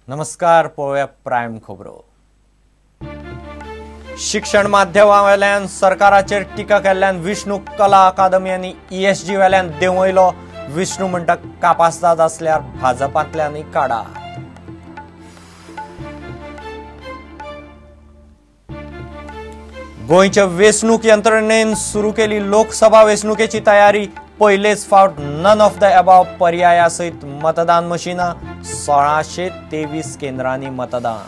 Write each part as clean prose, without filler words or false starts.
नमस्कार, पळोवया प्रायम खबरो. शिक्षण माध्यमावेल्यान सरकाराचेर टिका केल्ल्यान विष्णू कला अकादमी आनी ESG वेल्यान देंवयलो. विष्णू म्हणटा कापास्ताद आसल्यार भाजपांतल्यानय काडा. गोंयच्या वेंचणूक यंत्रणेन सुरू केली लोकसभा वेंचणुकेची तयारी. पयलेच फावट नन ऑफ the above पर्याया सयत मतदान मशिनां 1623 केंद्रांनी मतदान.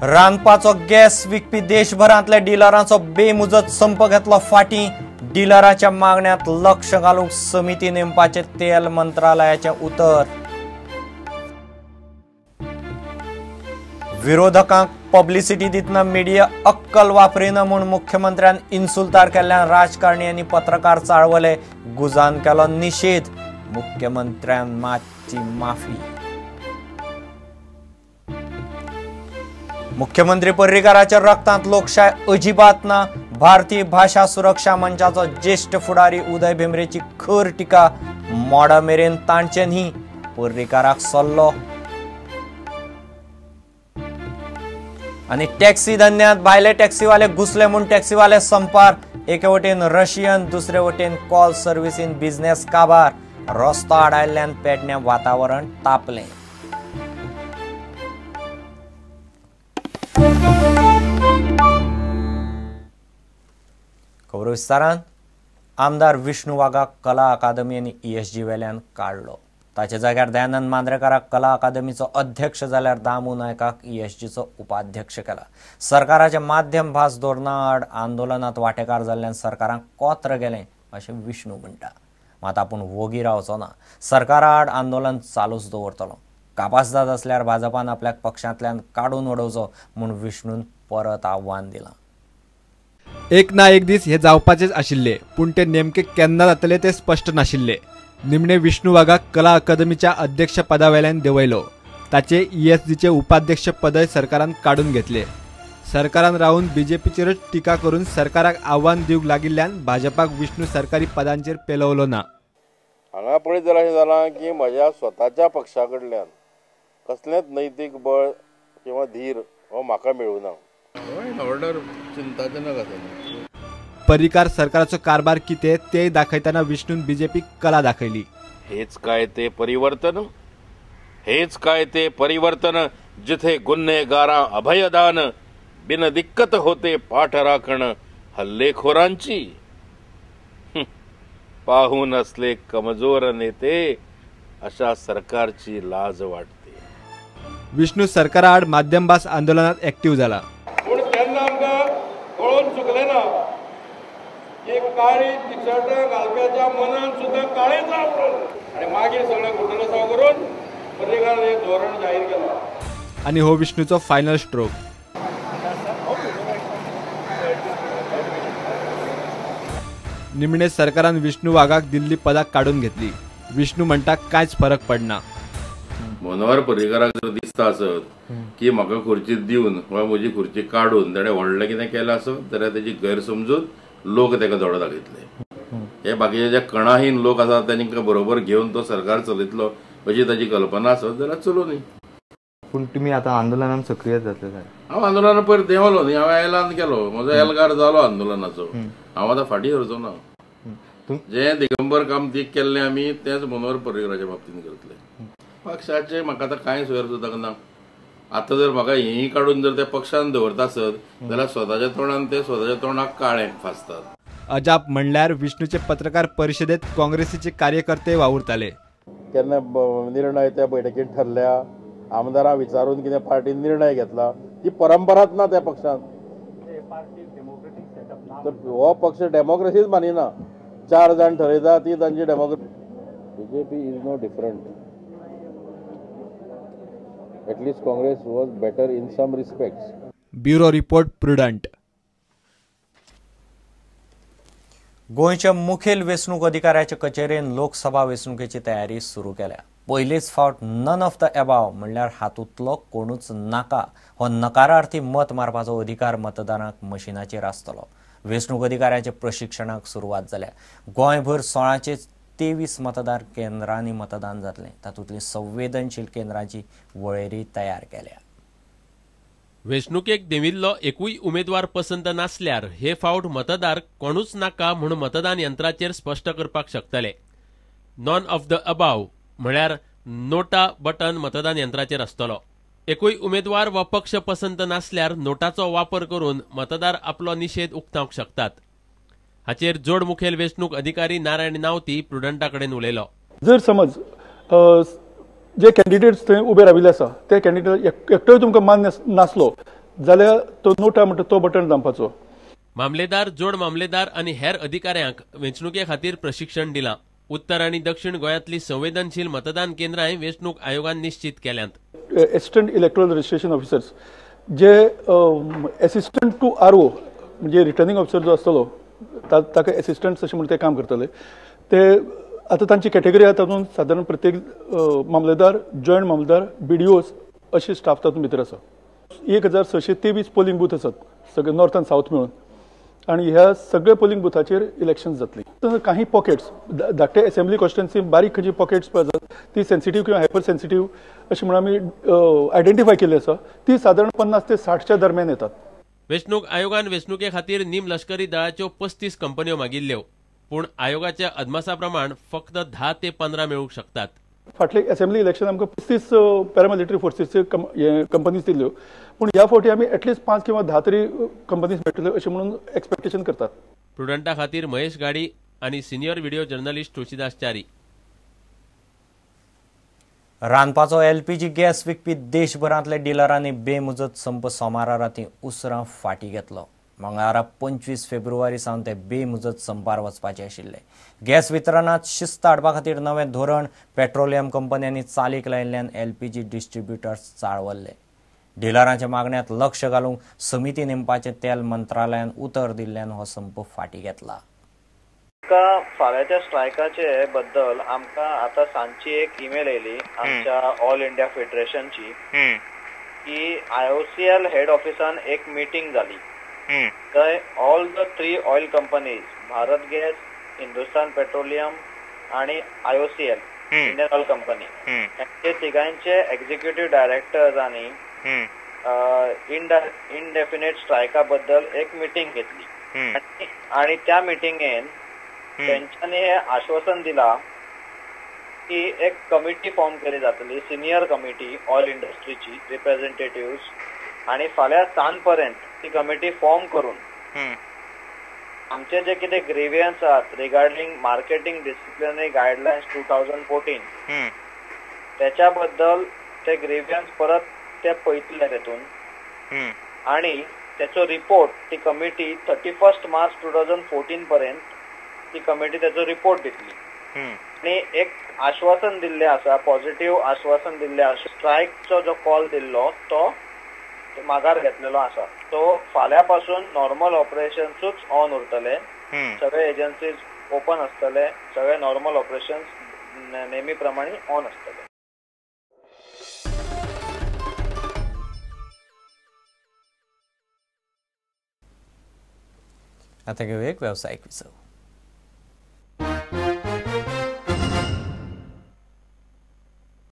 रांदपाचो गॅस विकपी देशभरांतल्या डिलरांचो बेमुजत संप घेतलो फाटीं. डिलराच्या मागण्यांत लक्ष घालूंक समिती नेमपाचें तेल मंत्रालयाचें उतर. विरोधकांक पब्लिसिटी दितना मिडिया अक्कल वापरिना म्हूण मुख्यमंत्र्यान इन्सुल्तार केल्ल्यान राजकारणी आनी पत्रकार चाळवले. गुजान केलो निशेध. मुख्यमंत्र्यान मागची माफी. मुख्यमंत्री पर्रीकाराच्या रक्तांत लोकशाय अजिबात ना. भारतीय भाषा सुरक्षा मंचाचो ज्येष्ठ फुडारी उदय भेंब्रेची खर टिका. मोडा मेरेन ताणचें न्ही, पर्रीकाराक सल्लो. आनी टॅक्सी धंद्यांत भायले टॅक्सीवाले घुसले म्हूण टॅक्सीवाले संपार. एके वटेन रशियन, दुसरे वटेन कॉल सर्विसीन बिझनेस काबार. रस्तो आडायल्ल्यान पेडण्यां वातावरण तापलें. खबरो विस्तारान. आमदार विष्णू वाघाक कला अकादमी आनी ESG वेल्यान काडलो. ताच्या जाग्यार दयानंद मांद्रेकाराक कला अकादमीचो अध्यक्ष जाल्यार दामू नायकाक ESGचो उपाध्यक्ष केला. सरकाराच्या माध्यम भास धोरणा आड आंदोलनात वांटेकार जाल्ल्यान सरकाराक कोत्र गेलें अशें विष्णू म्हणटा. मात आपूण वोगी रावचो ना, सरकारा आड आंदोलन चालूच दवरतलो. कापासदाद आसल्यार भाजपान आपल्याक पक्षांतल्यान काडून उडोवचो म्हूण विष्णून परत आव्हान दिलां. एक ना एक दीस हे जावपाचेच आशिल्ले, पूण ते नेमके केन्ना जातले ते स्पश्ट नाशिल्ले. निमणे विष्णू वाघाक कला अकादमीच्या अध्यक्ष पदावेल्यान देंवयलो. ताचे ESGचे उपाध्यक्ष पदय सरकारान काडून घेतले. सरकारान रावन बीजेपीचेरच टिका करून सरकाराक आव्हान दिवंक लागिल्ल्यान भाजपाक विष्णू सरकारी पदांचेर पेलवलो ना. हांगा पळयत जाल्यार अशें जालां की म्हज्या स्वताच्या पक्षा कडल्यान कसलेंच नैतीक बळ किंवा धीर हो म्हाका मेळूं ना. ऑर्डर चिंताजनक आसा. पर्रीकार सरकाराचो कारभार कितें ते दाखयतना विष्णून बीजेपीक कला दाखयली. हेच काय ते परिवर्तन, हेच काय ते परिवर्तन, जिथे गुन्हेगारा अभयदान, बिन दिक्कत होते पाठ राखण हल्लेखोरांची. पाहून असले कमजोर नेते, अशा सरकारची लाज वाटते. विष्णू सरकाराआड माध्यम भास आंदोलनात ऍक्टिव्ह झाला. पूण तेन्ना आमकां कळोवन चुकलें ना की काळी टिशर्टां घालप्याच्या मनान सुद्दां काळेच म्हणून, आनी मागीर सगळें घोटणसांव करून पर्रीकार हें धोरण जाहीर केलां. आनी हो विष्णूचो फायनल स्ट्रोक. निमणे सरकारान विष्णू वाघाक दिल्ली पदाक काडून घेतली. विष्णू म्हणटा कांयच फरक पडना. मनोहर पर्रीकाराक जर दिसता आसत की म्हाका खुर्ची दिवन वा म्हजी खुर्ची काडून ताणें व्हडलें कितें केलें आसत जाल्यार तेजी गैरसमजूत लोक ताका धडो दाखयतले. हे बाकीचे जे कणाहीन लोक आसात तांकां बरोबर घेवन तो सरकार चलयतलो अशी ताजी कल्पना आसत जाल्यार चलोवं न्ही. पूण तुमी आतां आंदोलनान सक्रीय जातले? हांव आंदोलना पयर देंवलो न्ही, हांवें एलान केलो, म्हजो एल्गार जालो आंदोलनाचो. हांव आतां फाटीं सरचो ना. जें दिगंबर कामतीक केल्लें आमी तेंच मनोहर पर्रीकाराच्या बाबतींत करतले. पक्षाचे म्हाका आतां कांय सोयर सुद्दां ना. आतां जर म्हाका हें काडून जर त्या पक्षान दवरता आसत जाल्यार स्वताच्या तोंडान ते स्वताच्या तोंडाक काळें फासतात. अजाप म्हणल्यार विष्णूचे पत्रकार परिशदेत काँग्रेसीचे कार्यकर्ते वावुरताले. केन्ना निर्णय त्या बैठकीत ठरल्या, आमदारां विचारून कितें पार्टीन निर्णय घेतला, ती परंपराच ना त्या पक्षान. हो पक्ष डेमोक्रेसीच मानिना. 4 जाण ठरयता ती तांची democracy. BJP is no different. At least Congress was better in some respects. Bureau report, Prudent. गोंयच्या मुखेल वेंचणूक अधिकाऱ्याचे कचेरेन लोकसभा वेंचणुकेची तयारी सुरू केल्या. पयलेच फावट नन ऑफ the above म्हणल्यार हातूंतलो कोणूच नाका हो नकारार्थी मत मारपाचो अधिकार मतदारांक मशिनाचेर आसतलो. वेंचणूक अधिकाऱ्यांच्या प्रशिक्षणाक सुरवात जाल्या. गोंयभर 23 मतदार केंद्रांनी मतदान जातलें. तातूंतली संवेदनशील केंद्रांची वळेरी तयार केल्या. वेंचणुकेक देंविल्लो एकूय उमेदवार पसंत नासल्यार हे फावट मतदार कोणूच नाका म्हूण मतदान यंत्राचेर स्पश्ट करपाक शकतले. नॉन ऑफ the above म्हळ्यार नोटा बटन मतदान यंत्राचेर आसतलो. एकूय उमेदवार वा पक्ष पसंत नासल्यार नोटाचो वापर करून मतदार आपलो निशेध उक्तावंक शकतात. हाचेर जोड मुखेल वेंचणूक अधिकारी नारायण नावती प्रुडंटा कडेन उलयलो. जर समज जे कॅन्डिडेट्स थंय उबे राविल्ले आसा ते कॅन्डिडेट एकटोय तुमकां मान्य नासलो जाल्यार तो नोटा म्हणटा तो बटन दामपाचो. मामलेदार, जोड मामलेदार आनी हेर अधिकाऱ्यांक वेंचणुके खातीर प्रशिक्षण दिलां. उत्तर आनी दक्षिण गोंयांतली संवेदनशील मतदान केंद्रांय वेंचणूक आयोगान निश्चित केल्यांत. एसिस्टंट इलेक्ट्रल रजिस्ट्रेशन ऑफिसर्स जे एसिस्टंट टू आर ओ म्हणजे रिटर्निंग ऑफिसर जो आसतलो ताका एसिस्टंट्स अशें म्हणून ते काम करतले. ते आतां तांची कॅटेगरी आहा तातूंत सादारण प्रत्येक मामलेदार, जॉयंट मामलेदार, बीडीओस अशे स्टाफ तातूंत भितर आसा. 1623 पोलिंग बूथ आसात सगळे नॉर्थ आनी सावथ मेळून आनी ह्या सगळे पोलिंग बुथाचेर इलेक्शन जातली. काही पॉकेट्स धाकटे असेंब्ली कॉन्स्टिट्युएन्सी बारीक खंयची पॉकेट्स पळय आसात ती सेन्सिटीव किंवा हायपर सेन्सिटीव अशें म्हणून आमी आयडेंटिफाय केल्ली आसा ती सादारण 50 ते 60च्या दरम्यान येतात. वेंचणूक आयोगान वेंचणुके खातीर निम लश्करी दळाच्यो 35 कंपन्यो मागिल्ल्यो, पूण आयोगाच्या अदमासा प्रमाण फक्त 10 ते 15 मेळूंक शकतात. फाटले असेंब्ली इलेक्शन आमकां 35 पॅरामिलिटरी फोर्सीसचे कंपनीज दिल्ल्यो, पूण ह्या फावटी आमी एटलिस्ट 5 किंवा 10 तरी कंपनीज मेळटल्यो अशें म्हणून एक्सपेक्टेशन करतात. प्रुडंटा खातीर महेश गाडी आनी senior video journalist Tulsidas Chari. रांदपाचो एलपीजी गॅस विकपी देशभरांतल्या डिलरांनी बेमुजत संप सोमारा राती उसरां फाटीं घेतलो. मंगळारा 25 फेब्रुवारी सावन ते बेमुजत संपार वचपाचे आशिल्ले. गॅस वितरणांत शिस्त हाडपा खातीर नवें धोरण पेट्रोलियम कंपन्यांनी चालीक लायिल्ल्यान एलपीजी डिस्ट्रिब्युटर्स चाळवल्ले. डिलरांच्या मागण्यांत लक्ष घालूंक समिती नेमपाचें तेल मंत्रालयान उतर दिल्ल्यान हो संप फाटीं घेतला. फाल्यांच्या स्ट्रायकाचे बद्दल आमकां आतां सांजची एक ईमेल येयली आमच्या ऑल इंडिया फेडरेशनची की IOCL head ऑफिसान एक मिटींग जाली. थंय all the 3 oil companies, Bharat gas, Hindustan petroleum आनी IOCL Indian oil company, हेंचे तिगांचे एक्झिक्युटीव डायरेक्टर्स आनी इनडेफिनेट स्ट्रायका बद्दल एक मिटींग घेतली आनी त्या मिटिंगेन तेंच्यांनी हे आश्वासन दिला की एक कमिटी फॉर्म केली जातली, सिनियर कमिटी ऑयल इंडस्ट्रीची रिप्रेझेंटेटिव्ह, आनी फाल्यां सांज पर्यंत ती कमिटी फॉर्म करून आमचे जे कितें ग्रिव्हियन्स आहात रिगार्डिंग मार्केटिंग डिसिप्लिनरी गायडलायन्स 2014 त्याच्या बद्दल ते ग्रिव्हियन्स परत ते पळयतले तेतून आनी त्याचो रिपोर्ट ती कमिटी 31 मार्च 2014 पर्यंत ती कमिटी त्याचो रिपोर्ट दितली. आनी एक आश्वासन दिल्लें आसा, पॉझिटिव्ह आश्वासन दिल्लें आसा, स्ट्रायकचो जो कॉल दिल्लो तो माघार घेतलेलो आसा. तो फाल्यां पासून नॉर्मल ऑपरेशन्सूच ऑन उरतले, सगळे एजन्सीज ओपन आसतले, सगळे नॉर्मल ऑपरेशन्स नेहमी प्रमाणे ऑन आसतले. आता घेऊया एक व्यावसायिक विसव.